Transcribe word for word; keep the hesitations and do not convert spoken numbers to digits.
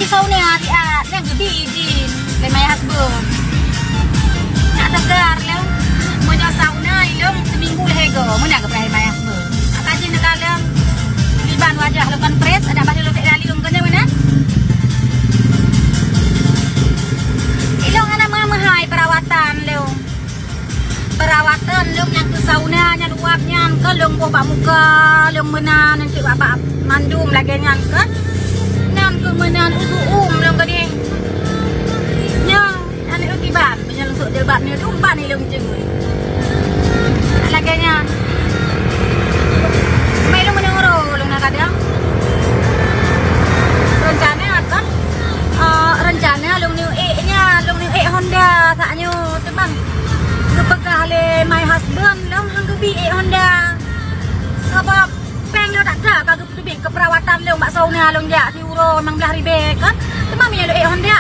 Sauna siat, nyang geubi idin lé my husband. Nak tegar lom. Meunyoe sauna ilong seminggu lhèe go, meunan geupeugah lé my husband. Ata jih neukalon, liban wajah lôn kan fresh, adak bah lôn tek lali lôn keuneuk meunan. Ilong hana meuhai perawatan lôn. Perawatan lôn nyang keu sauna nyan uap nyan keu lôn boh bak muka, lôn meunan enteuk bak mandum lagèe nyan kan. Nan keu meunan uju um lôn keudéh. Nyoe aneuk lôn kiban, meunyoe lôn sôk jilbab nyoe dum ban ilong ceueng. Lagèe nyan. Mai lôn meunurô lôn na kadang. Rencana kan, eh, rencana lôn niu ék nyan, lôn niu ék Honda saat nyoe. Teuma geupeugah lé my husband lôn han geubi ék Honda. Sabab péng lôn that-that ka geuteubiet keu perawatan lôn bak sauna lôn jak siuroe limong blaih ribèe kan. Teuma meunyoe lôn ék Honda,